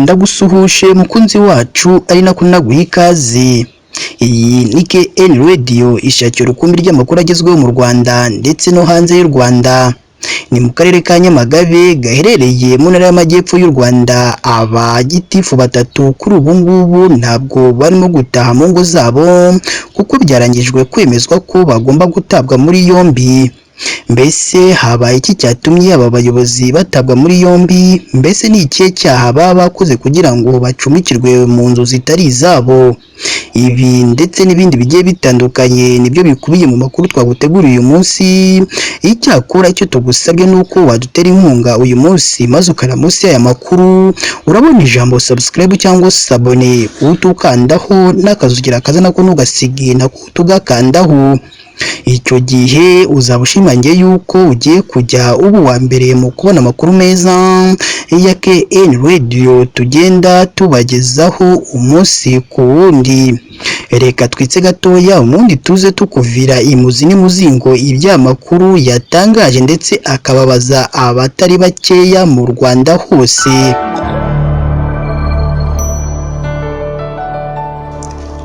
Ndagusuhuje mukunzi wacu, ari nako naguha ikaze. Iyi ni KN Radio, ishakira urukumbi ry'amakuru agezweho mu Rwanda ndetse no hanze y'u Rwanda. Ni mu karere ka Nyamagabe gaherereye mu ntara y'Amajyepfo y'u Rwanda. Abagitifu batatu kuri ubu ngubu ntabwo barimo gutaha mu ngo zabo, kuko byarangijwe kwemezwa ko bagomba gutabwa muri yombi. Mbese habaye iki cyatumye aba bayobozi batabwa muri yombi? Mbese ni ikihe cyaha baba bakoze kugira ngo bacumbikirwe mu nzu zitari izabo? Ibi ndetse n'ibindi bigiye bitandukanye nibyo bikubiye mu makuru twaguteguriye uyu munsi. Icyakora icyo tugusabye ni uko wadutera inkunga uyu munsi maze ukara munsi y'aya makuru, urabona ijambo subscribe cyangwa s'abonner, utukandaho n'akazugira kaza nako ntugasige nako tugakandaho. Icyo gihe uzaba ushimangiye yuko ugiye kujya uba uwa mbere mu kubona amakuru meza ya KN Radio tugenda tubagezaho umunsi ku wundi. Reka twitse gatoya, ubundi tuze tukuvira imuzi n'imuzingo ibyamakuru yatangaje ndetse akababaza abatari bakeya mu Rwanda hose.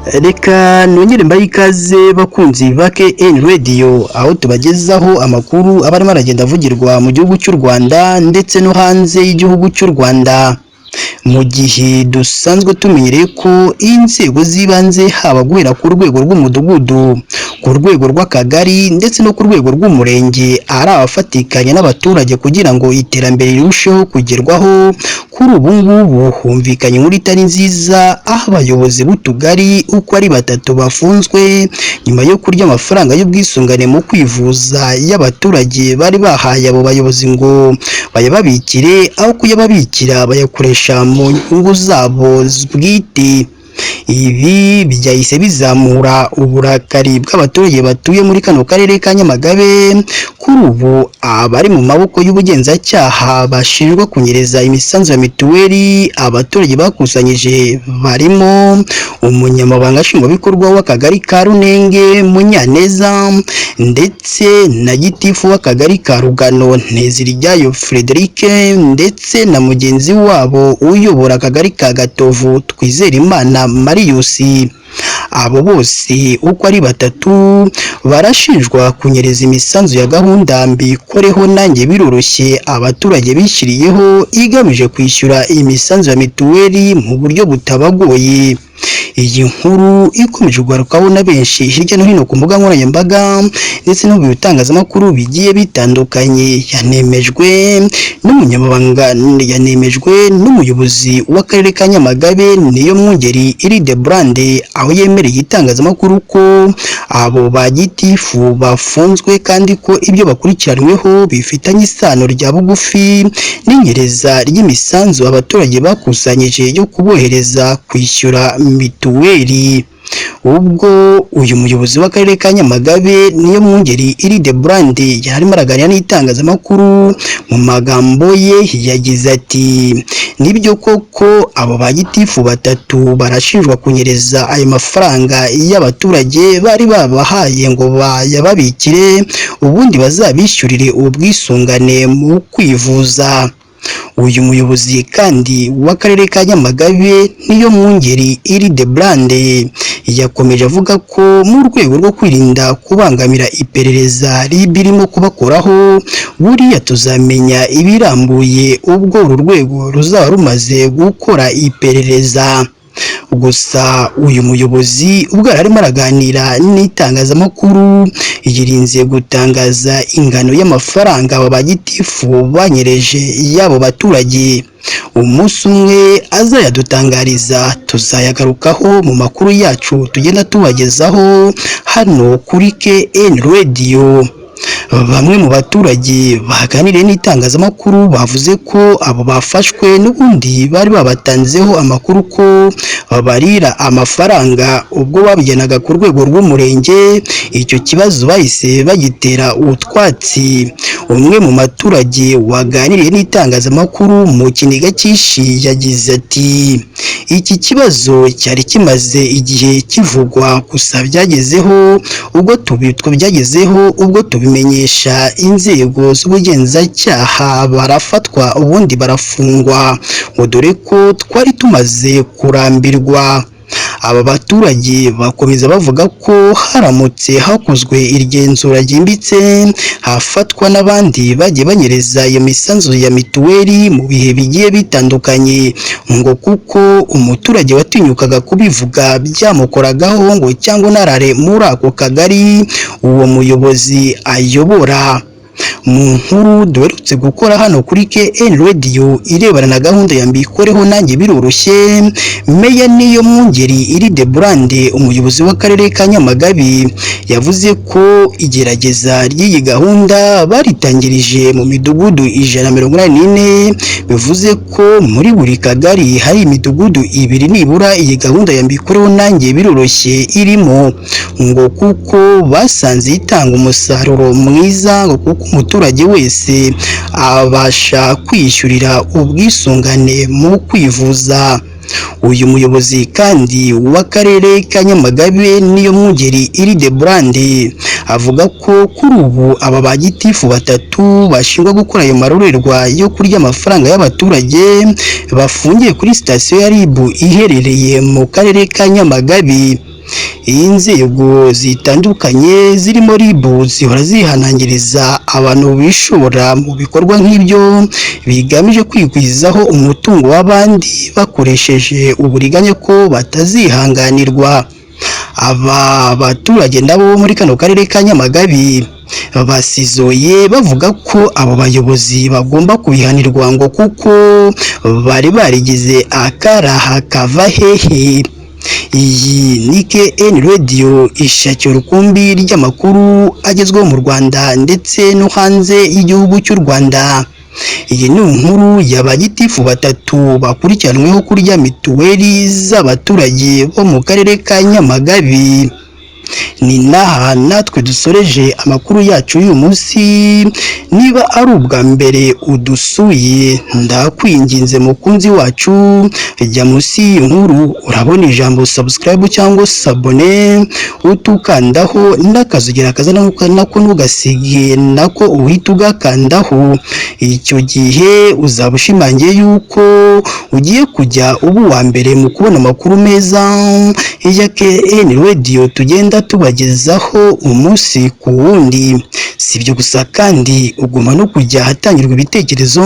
Reka nongere mbahe ikaze bakunzi ba KN Radio, aho tubagezaho amakuru aba arimo aragenda avugirwa mu gihugu cy'u Rwanda ndetse no hanze y'igihugu cy'u Rwanda. Mu gihe dusanzwe tumenyereye ko inzego z'ibanze, haba guhera ku rwego rw'umudugudu, ku rwego rw'akagari ndetse no ku rwego rw'umurenge, ari abafatikanya n'abaturage kugira ngo iterambere rirusheho kugerwaho. Kuri ubu ngubu humvikanye inkuru itari nziza, aho abayobozi b'utugari uko ari batatu bafunzwe nyuma yo kurya amafaranga y'ubwisungane mu kwivuza y'abaturage bari bahaye abo bayobozi ngo bayababikire, aho kuyababikira bayakoresha mu nyungu zabo bwite. Ibi byahise bizamura uburakari bw'abaturage batuye muri kano karere ka Nyamagabe. Kuri ubu abari mu maboko y'ubugenzacyaha bashinjwa kunyereza imisanzu ya mituweli abaturage bakusanyije barimo umunyamabanga nshingwabikorwa w'akagari ka Runenge Munyaneza, ndetse na gitifu w'akagari ka Rugano Nteziryayo Frederic, ndetse na mugenzi wabo uyobora akagari ka Gatovu Twizerimana Marius. Abo bose uko ari batatu barashinjwa kunyereza imisanzu ya gahunda Mbikoreho Nanjye Biroroshye abaturage bishyiriyeho, igamije kwishyura imisanzu ya mituweli mu buryo butabagoye. Iyi nkuru ikomeje kugarukwaho na benshi hirya no hino ku mbuga nkoranyambaga ndetse no mu bitangazamakuru bigiye bitandukanye, yanemejwe n'umunyamabanga, yanemejwe n'umuyobozi w'akarere ka Nyamagabe Niyomwungeri Iride Brande, aho yemereye itangazamakuru ko abo ba gitifu bafunzwe kandi ko ibyo bakurikiranyweho bifitanye isano rya bugufi n'inyereza ry'imisanzu abaturage bakusanyije yo kubohereza kwishyura mituweli. Ubwo uyu muyobozi w'akarere ka Nyamagabe Niyomwungeri Iride Brande yarimo araganira n'itangazamakuru, mu magambo ye yagize ati: "Nibyo koko abo ba gitifu batatu barashinjwa kunyereza ayo mafaranga y'abaturage bari babahaye ngo bayababikire, ubundi bazabishyurire ubwisungane mu kwivuza." Uyu muyobozi kandi w'akarere ka Nyamagabe Niyomwungeri Iride Brande yakomeje avuga ko mu rwego rwo kwirinda kubangamira iperereza RIB irimo kubakoraho, buriya tuzamenya ibirambuye ubwo uru rwego ruzaba rumaze gukora iperereza. Gusa uyu muyobozi ubwo yari arimo araganira n'itangazamakuru yirinze gutangaza ingano y'amafaranga aba bagitifu banyereje y'abo baturage. Umunsi umwe azayadutangariza, tuzayagarukaho mu makuru yacu tugenda tubagezaho hano kuri KN Radio. Bamwe mu baturage baganiriye n'itangazamakuru bavuze ko abo bafashwe n'ubundi bari babatanzeho amakuru ko babarira amafaranga ubwo babijyanaga ku rwego rw'umurenge, icyo kibazo bahise bagitera utwatsi. Umwe mu baturage waganiriye n'itangazamakuru mu kiniga cyinshi yagize ati: "Iki kibazo cyari kimaze igihe kivugwa, gusa byagezeho ubwo tubimenye babimenyesha inzego z'ubugenzacyaha barafatwa ubundi barafungwa, ngo dore ko twari tumaze kurambirwa. Aba baturage bakomeza bavuga ko haramutse hakozwe igenzura ryimbitse hafatwa n'abandi bagiye banyereza iyo misanzu ya mituweli mu bihe bigiye bitandukanye, ngo kuko umuturage watinyukaga kubivuga byamukoragaho ngo cyangwa unarare muri ako kagari uwo muyobozi ayobora. Mu nkuru duherutse gukora hano kuri KN Radio irebana na gahunda ya Mbikoreho nanjye biroroshye, Meya Niyomwungeri Irideburande umuyobozi w'akarere ka Nyamagabe yavuze ko igerageza ry'iyi gahunda baritangirije mu midugudu 184, bivuze ko muri buri kagari hari imidugudu ibiri nibura iyi gahunda ya Mbikoreho nanjye biroroshye irimo, ngo kuko basanze itanga umusaruro mwiza, ngo kuko umuturage wese abasha kwishyurira ubwisungane mu kwivuza. Uyu muyobozi kandi w'akarere ka Nyamagabe Niyomwungeri Irideburande avuga ko kuri ubu aba ba gitifu batatu bashinjwa gukora ayo marorerwa yo kurya amafaranga y'abaturage bafungiye kuri sitasiyo ya RIB iherereye mu karere ka Nyamagabe. Inzego zitandukanye zirimo RIB zihora zihanangiriza abantu bishora mu bikorwa nk'ibyo bigamije kwigwizaho umutungo w'abandi bakoresheje uburiganya ko batazihanganirwa. Aba baturage nabo muri kano karere ka Nyamagabe basizoye bavuga ko abo bayobozi bagomba kubihanirwa ngo kuko bari barigize akaraha kava hehe. Iyi ni KN Radio ishakira urukumbi ry'amakuru agezweho mu Rwanda ndetse no hanze y'igihugu cy'u Rwanda. Iyi ni inkuru ya ba gitifu batatu bakurikiranweho kurya mituweli z'abaturage bo mu karere ka Nyamagabe. Ni naha natwe dusoreje amakuru yacu y'uyu munsi. Niba ari ubwa mbere udusuye, ndakwinginze mukunzi wacu, jya munsi y'iyi nkuru urabona ijambo subscribe cyangwa sabone, utukandaho n'akazogera kaza nako ntugasige nako uhita ugakandaho. Icyo gihe uzaba ushimangiye yuko ugiye kujya uba uwa mbere mu kubona amakuru meza ya KN Radio tugenda tubagezaho umunsi ku wundi. Si ibyo gusa kandi ugomba no kujya ahatangirwa ibitekerezo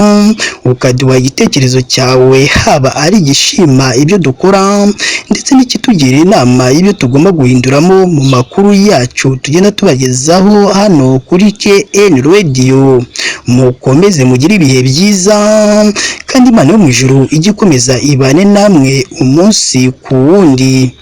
ukaduha igitekerezo cyawe, haba ari igishima ibyo dukora ndetse n'ikitugira inama y'ibyo tugomba guhinduramo mu makuru yacu tugenda tubagezaho hano kuri KN Radio. Mukomeze mugire ibihe byiza kandi Imana yo mu ijuru ijye ikomeza ibane namwe umunsi ku wundi.